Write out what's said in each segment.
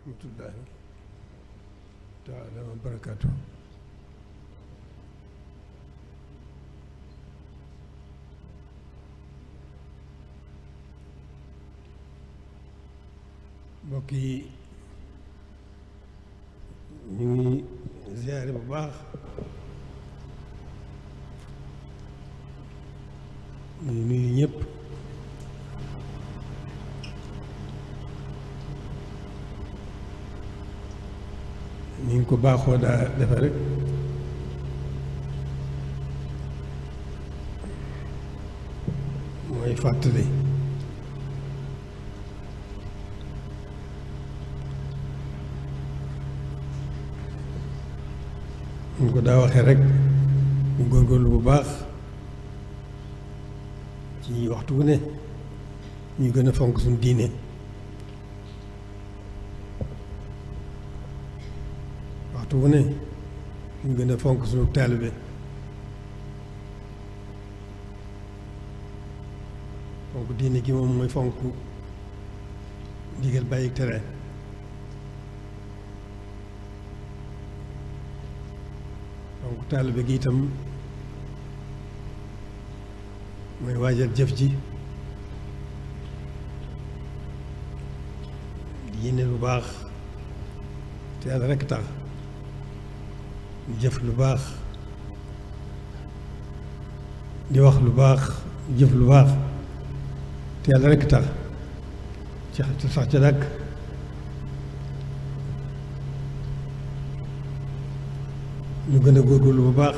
rahmatullahi taala wa barakaatu. Mbokk yi ñu ngi ziyaare bu baax ñu nuyu ñëpp ni ñu ko baaxoo daa defe rek mooy fàttali ñu ko daa waxee rek ñu góorgóorlu bu baax ci waxtu wu ne ñu gën a fonk suñu diine waxtu wu ne ñu gën a fonk suñu taalibe fonk diine gi moom mooy fonk ndigal bàyyi tere fonk taalibe gi itam mooy waajal jëf ji di yéene lu baax te yàlla rekk tax jëf lu baax di wax lu baax jëf lu baax te yàlla rekk tax ci sax ca nag ñu gën a góorgóorlu bu baax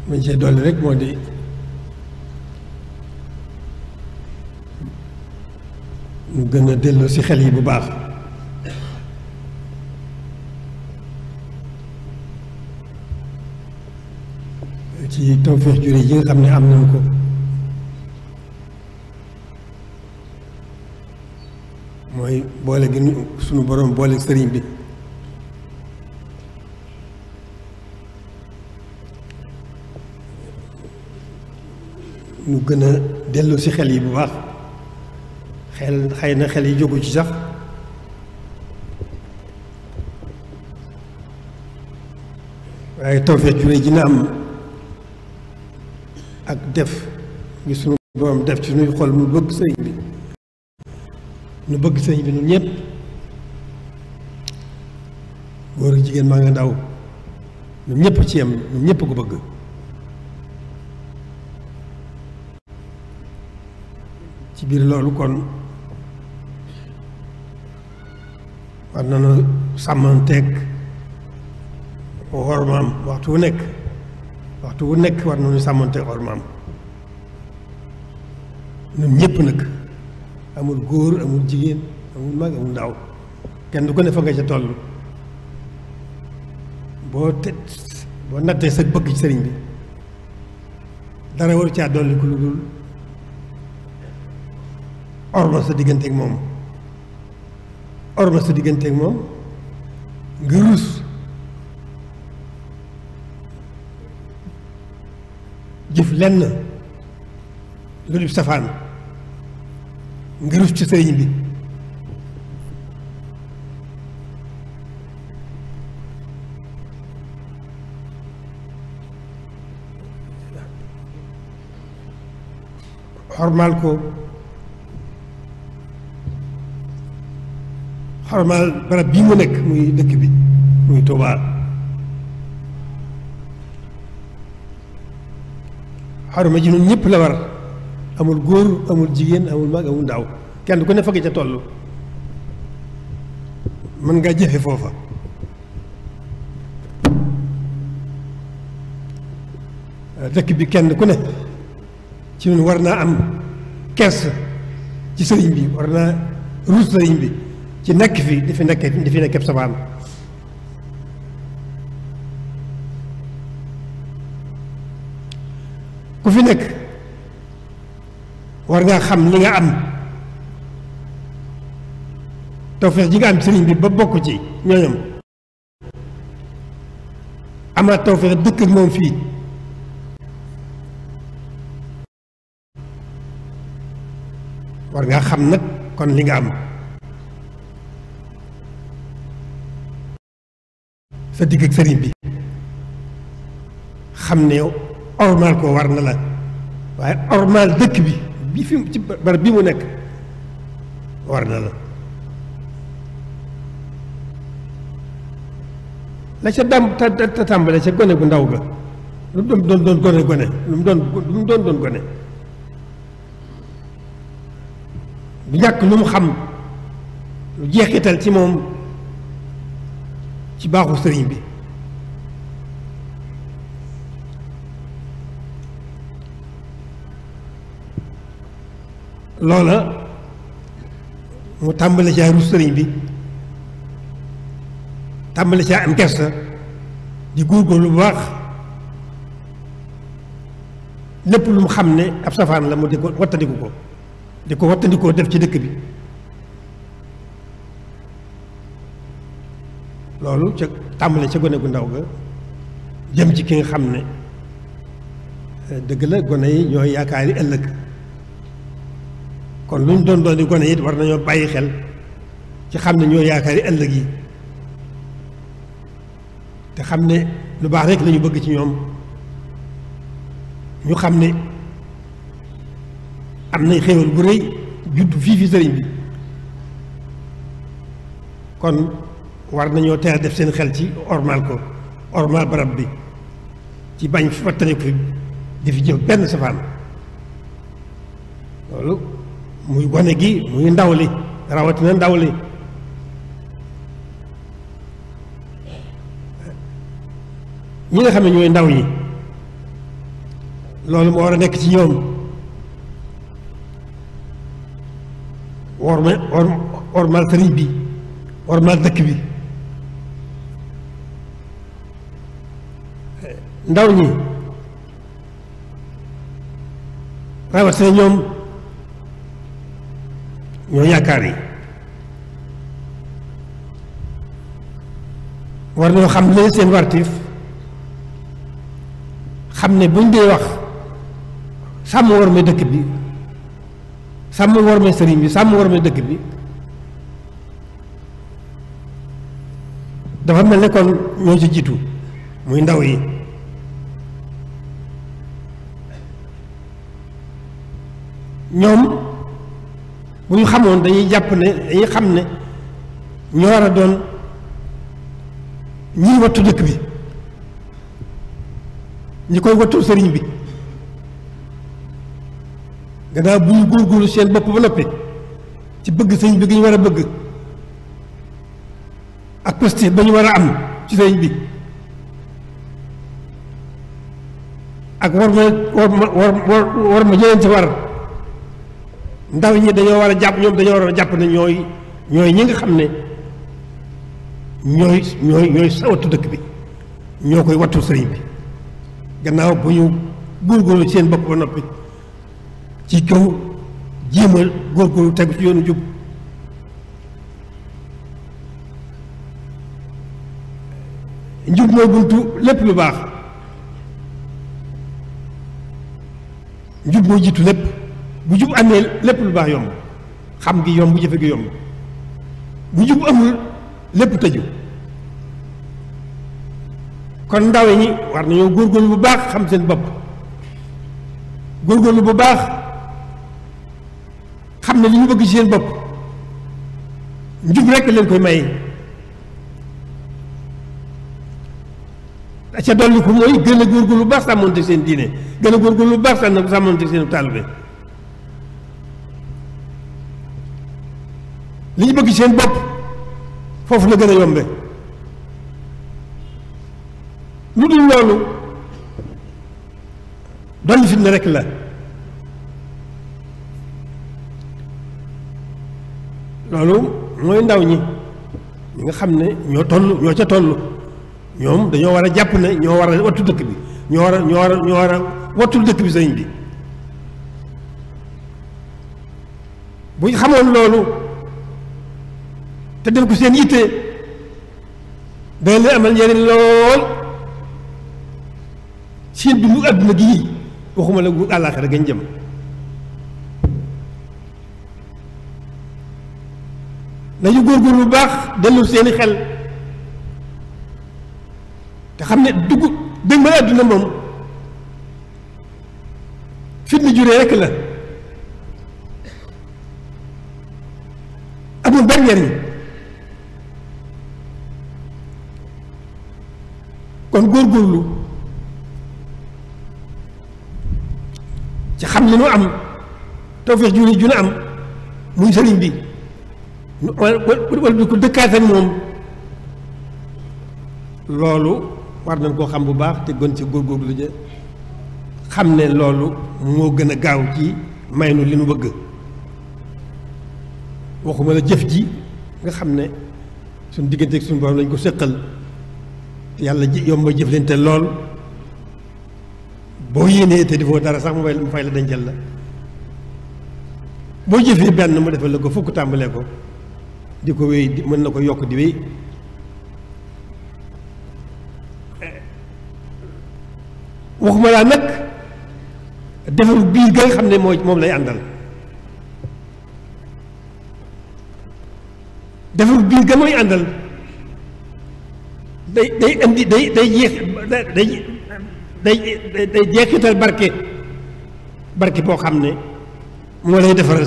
mañ see dolli rek moo di ñu gën a dellu ci xel yi bu baax ci tawfeex jure yi nga xam ne am nañu ko mooy boole gi suñu boroom boole sëriñ bi ñu gën a dellu ci xel yi bu baax xel xëy na xel yi jógu ci sax waaye tawfeex jure ji na am ak def ñu sunu borom def ci suñuy xol mu bëgg sëriñ bi ñu bëgg sëriñ bi ñun ñëpp góor ak jigéen maa nga ndaw ñun ñëpp ci yem ñun ñëpp ko bëgg ci biir loolu kon war nañu sàmmanteeg wormaam waxtu wu nekk war nañu sàmmanteeg wormaam ñun ñëpp nag amul góor amul jigéen amul mag amul ndaw kenn du ko ne fa nga ca toll boo nattee sa bëgg ci sëriñ bi dara waru caa dolli ku lu dul orma sa digganteeg moom nga rus jëf lenn lu dul safaan nga rus ci sëriñ bi xormaal ko xormaal barab bii mu nekk muy dëkk bi muy Tuubaa xorma ji ñun ñëpp la war amul góor amul jigéen amul mag amul ndaw kenn ku ne fagg ca toll mën ngaa jëfe foofa dëkk bi kenn ku ne ci ñun war naa am kersa ci sëriñ bi war naa ruus sëriñ bi ci nekk fi di fi nekk sabaan ku fi nekk war ngaa xam li nga am tawfeex ji nga am sëriñ bi ba bokk ci ñooñam amaat tawfeex dëkk ak moom fii war ngaa xam nag kon li nga am sa digg ak sëriñ bi xam ne ormal ko war na la waaye ormal dëkk bi fi ci barab bi mu nekk war na la la ca tàmbale ca gone gu ndaw ga lu mu doon gone lu mu doon gone bu ñàkk lu mu xam lu jeexital ci moom ci baaxu sëriñ bi loola mu tàmbale caa rus sëriñ bi tàmbale caa am kersa di góorgóorlu bu baax lépp lu mu xam ne ab safaan la mu di ko wattandikoo def ci dëkk bi loolu ca tàmbale ca gone gu ndaw ga jëm ci ki nga xam ne dëgg la gone yi ñooy yaakaari ëllëg kon lu ñu doon di gone it war nañoo bàyyi xel ci xam ne ñooy yaakaari ëllëg yi te xam ne lu baax rek lañu bëgg ci ñoom ñu xam ne am nañ xéewal bu rëy juddu fii fi sëriñ bi kon war nañoo teel def seen xel ci ormal ko ormal barab bi ci bañ fattane ko di fi jëf benn safaan loolu muy gone gi muy ndaw li rawatina ndaw li ñi nga xam ne ñooy ndaw ñi loolu moo war a nekk ci ñoom ormal sëriñ bi ormal dëkk bi ndaw ñi rawatina ñoom ñoo yaakaar yi war nañoo xam leen seen wartiif xam ne buñ dee wax sàmm war ma dëkk bi sàmm war ma sëriñ bi sàmm war ma dëkk bi dafa mel ne kon ñoo ci jiitu muy ndaw yi ñoom bu ñu xamoon dañuy jàpp ne dañuy xam ne ñoo war a doon ñiy wattu dëkk bi ñi koy wattu sëriñ bi gannaaw bu ñu góorgóorlu seen bopp ba noppi ci bëgg sëriñ bi gi ñu war a bëgg ak posté ba ñu war a am ci sëriñ bi ak war ma jëleen ci war ndaw ñi dañoo war a jàpp ñoom dañoo war a jàpp ne ñooy ñi nga xam ne ñooy sawatu dëkk bi ñoo koy wattu sëriñ bi gannaaw bu ñu góorgóorlu seen bopp ba noppi ci kaw jéemal góorgóorlu tegu ci yoonu jub njub mooy buntu lépp lu baax njub mooy jiitu lépp bu jub amee lépp lu baax yomb xam gi yomb bu jëfe gi yomb bu jub amul lépp tëju kon ndaw ñi war nañoo góorgóorlu bu baax xam seen bopp góorgóorlu bu baax xam ne li ñu bëgg ci seen bopp njub rekk leen koy may ca dolli ko mooy gën a góorgóorlu bu baax sàmmoonte seen diine gën a góorgóorlu bu baax sàmmoonte seen taalibe li ñu bëgg ci seen bopp foofu la gën a yombe lu dul loolu dolli fitna rekk la loolu mooy ndaw ñi nga xam ne ñoo ca toll ñoom dañoo war a jàpp ne ñoo war a wattu dëkk bi ñoo war a wattul dëkk bi sëñ bi bu ñu xamoon loolu te def ko seen yitte day leen amal njëriñ lool seen dundu àdduna gii waxuma la gu àllaaxira gañ jëm. nañu góorgóorlu bu baax dellu seeni xel te xam ne dëgg ma àdduna moom fitna juree rekk la amul benn njariñ. kon góorgóorlu ci xam li nu am tawfeex ju nu am muy sëriñ bi wala bi ko dëkkaat ak moom loolu war nañ koo xam bu baax te gën ci góorgóorlu ja xam ne loolu moo gën a gaaw ci may nu li nu bëgg. waxuma la jëf ji nga xam ne suñ diggante ak suñu borom lañ ko séqal yàlla yomb a jëflante lool boo yéenee te defoo dara sax mu fay la dencal la boo jëfee benn mu defal la ko fukk tàmbalee ko di ko wéy mën na ko yokk di wéy. waxuma laa nag defaru biir ga nga xam ne moom lay àndal defaru biir ga mooy àndal day indi day jeexital barke boo xam ne moo lay defaral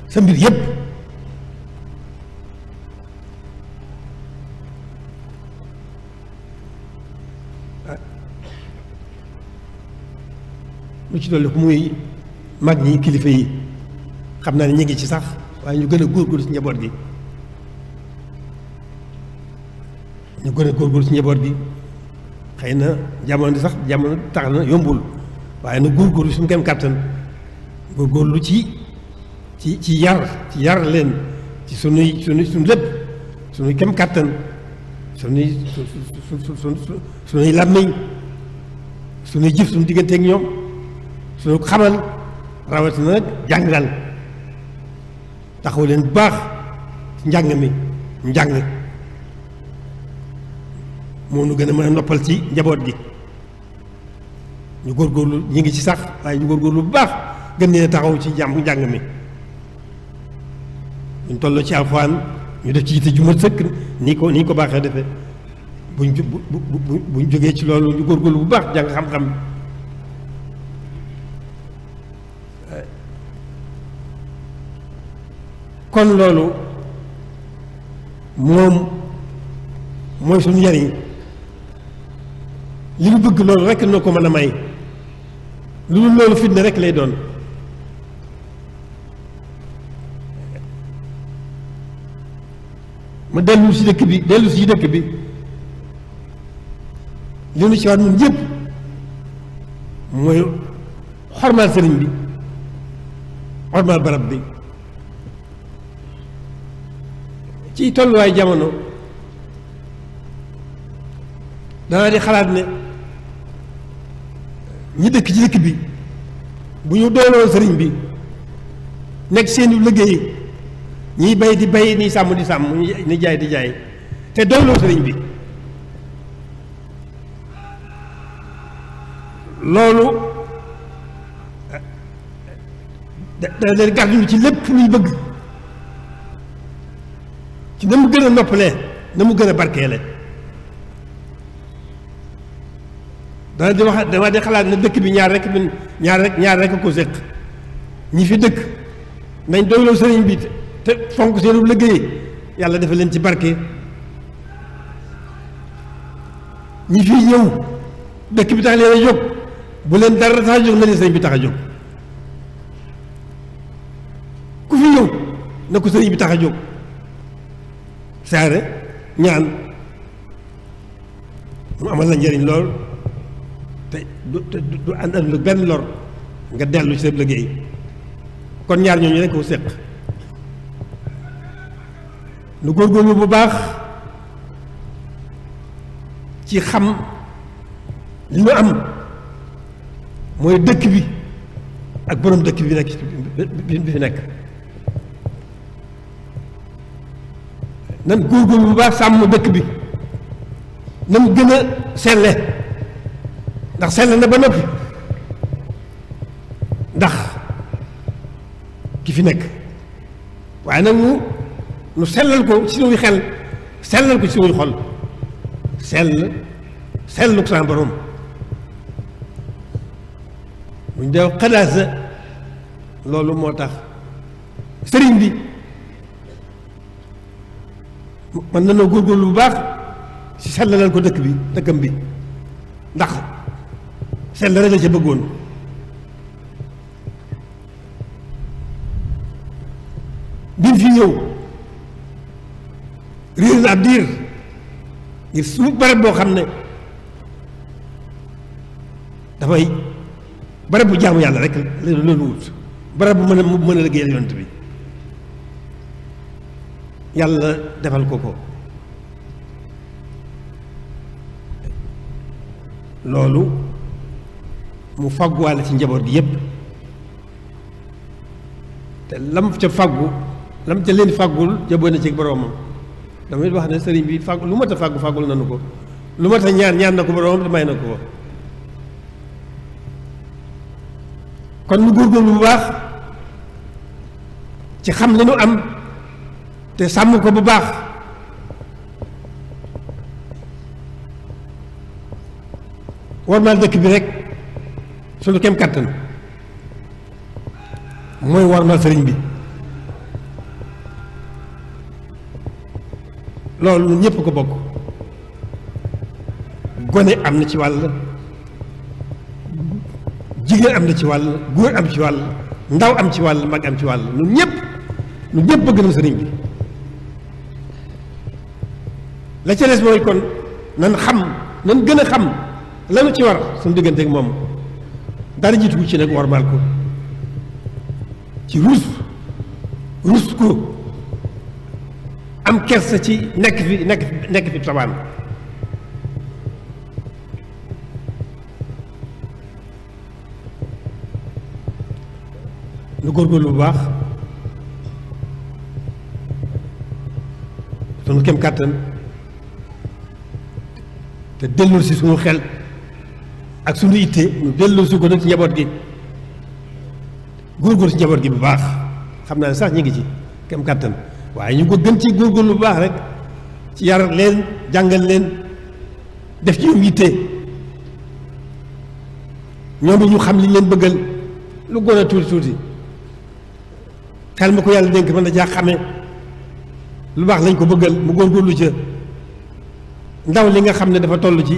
sa mbir yépp. lu ci dolli ko muy mag ñi kilifa yi xam naa ne ñu ngi ci sax waaye ñu gën a góorgóorlu ci njaboot gi xëy na jamono di sax jamono tax na yombul waaye nag góorgóorlu suñu kem kàttan góorgóorlu ci yar leen ci suñu lépp suñuy kem kàttan suñuy làmmiñ suñuy jëf suñu digganteeg ñoom suñu xamal rawatina nag jàngal taxaw leen bu baax njàng moo nu gën a mën a noppal ci njaboot gi. ñu góorgóorlu ñu ngi ci sax waaye ñu góorgóorlu bu baax gën leen taxaw ci njàng mi ñu tolloo ci alxuraan ñu def ci yitte ju mat sëkk nii ko baaxee defee buñ jógee ci loolu ñu góorgóorlu bu baax jàng xam-xam. kon loolu moom mooy suñu njariñ li ñu bëgg loolu rekk noo ko mën a may lu dul loolu fitna rekk lay doon. ma dellu si dëkk bi li nu ci war ñun ñëpp mooy xormaal sëriñ bi xormaal barab bi. ci tolluwaay jamono danaa di xalaat ne ñi dëkk ci dëkk bi bu ñu dooloon sëriñ bi nekk seeni liggéey ñiy bay di bay ni sàmm di sàmm ni jaay di jaay te dooloo sëriñ bi loolu da leen gàdduñu ci lépp luñ bëgg ci na mu gën a noppalee na mu gën a barkeele. dama di xalaat ne dëkk bi ñaar rek a ko séq ñi fi dëkk nañ doyloo sëriñ bi te fonk seenu liggéey yàlla dafa leen ci barke. ñi fi ñëw dëkk bi tax leen a jóg bu leen dara tax a jóg na leen sëriñ bi tax a jóg. ku fi ñëw na ko sëriñ bi tax a jóg saare ñaan mu amal la njëriñ lool te du àndal lu benn lor nga dellu ci sa liggéey. kon ñaar ñooñu rekk ko séq nu góorgóorlu bu baax ci xam li nu am mooy dëkk bi ak borom dëkk bi fi nekk nan góorgóorlu bu baax sàmm dëkk bi na mu gën a selle ndax sell na ba noppi ndax ki fi nekk waaye nag nu sellal ko ci suñuy xel sellal ko ci suñuy xol sellu ko sama borom buñ dee xadaasa loolu moo tax sëriñ bi mën na noo góorgóorlu bu baax ci sellalal ko dëkkam bi ndax sell rek la ca bëggoon bi mu fi ñëw réer na ab diir ngir su barab boo xam ne dafay barab bu jaamu yàlla rek la loolu wut barab bu mën a liggéeyal yonent bi yàlla defal ko loolu mu fàgguwaale ci njaboot gi yépp te lam ca fàggu lam ca leen fàggul jaboo na ci boroomam damay wax ne sëriñ bi fàggu lu mat a fàggul nanu ko lu mat a ñaan na ko boroomam te may na ko kon nu góorgóorlu bu baax ci xam li nu am te sàmm ko bu baax warmaal dëkk bi rek suñu kem kàttan mooy warmaal sëriñ bi loolu ñun ñëpp ko bokk gone am na ci wàll jigéen am na ci wàll góor am ci wàll ndaw am ci wàll mag am ci wàll ñun ñëpp bëgg na sëriñ bi la ca des mooy kon nan gën a xam lanu ci war suñu diggante ak moom dara jiitu ci nag warmaal ko ci rus ko am kersa ci nekk fi tabaan nu góorgóorlu bu baax sunu kem kàttan te delloo si sunu xel ak sunu itte nu delloo si ko nag ci njaboot gi góorgóorlu si njaboot gi bu baax xam naa ne sax ñu ngi ci kem kàttan waaye ñu ko gën ci góorgóorlu bu baax rek ci yar leen jàngal leen def ci ñoom yitte ñoom it ñu xam li ñu leen bëggal lu gën a tuuti xel ma ko yàlla dénk mën na caa xamee lu baax lañ ko bëggal mu góorgóorlu ca ndaw li nga xam ne dafa toll ci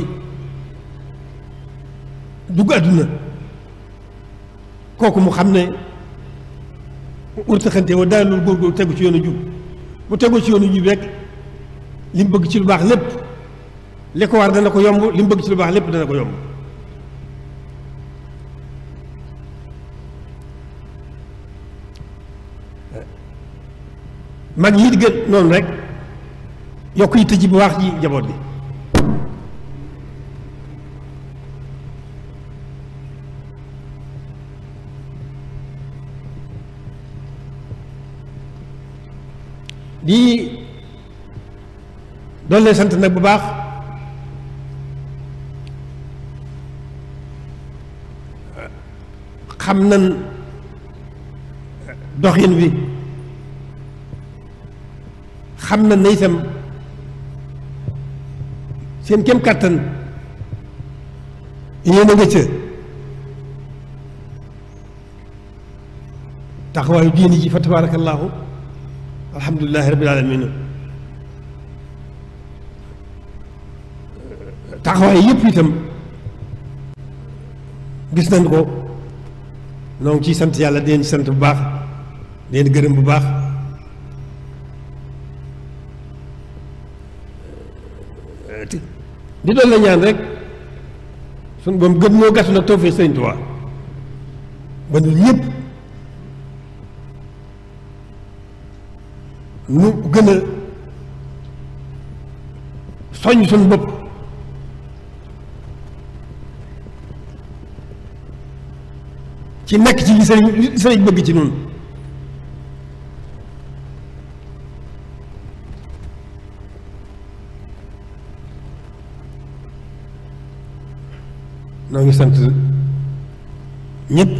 dugg àdduna kooku mu xam ne urtaxante wa daal loolu góorgóorlu tegu ci yoonu jub bu tegu ci yoonu jub rek li mu bëgg ci lu baax lépp li ko war dana ko yomb li mu bëgg ci lu baax lépp dana ko yomb mag yi di gën noonu rek yokk yi tëj bu baax ji jaboot bi di doon leen sant nag bu baax xam nan doxin wi xam na ne itam seen kem kàttan yéen a nga ca taxawaayu diini ji fa tabaarakallaahu alhamdulilahi rabbil alamin taxawaay yëpp itam gis nañ ko noo ngi ciy sant yàlla di leen sant bu baax di leen gërëm bu baax di doon la ñaan rek suñ boom gën ñoo gàttu nag tawfeex Sëriñ Tuubaa ba ñun ñëpp nu gën a soññ suñu bopp ci nekk ci li sëriñ bëgg ci noonu noo ngi sant ñëpp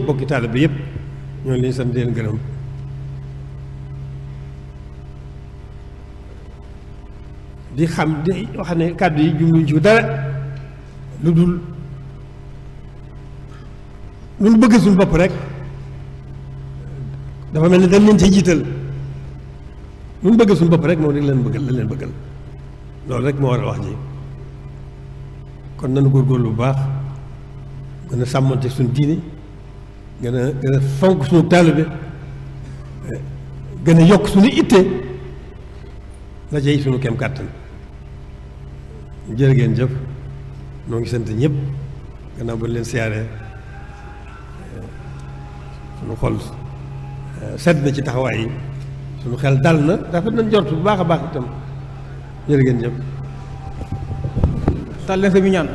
bokki taalibe yëpp ñoo leen sant leen gërëm di xam di wax ne kàddu yi jumluñ ci dara lu dul lu nu bëgg suñu bopp rek dafa mel ni dañ leen ci jiital lu nu bëgg suñu bopp rek moom rek leen bëggal loolu rek moo war a wax ji kon nanu góorgóorlu bu baax gën a sàmmante suñu diine gën a fonk suñu taalibe gën a yokk suñu itte la jey suñu kem kàttan jërë ngeen jëf noo ngi sant ñëpp gannaaw ba leen siyaaree suñu xol sedd na ci taxawaay yi suñu xel dal na dafa nañ jort bu baax a baax itam jërë ngeen jëf tàlleen sa bi ñaan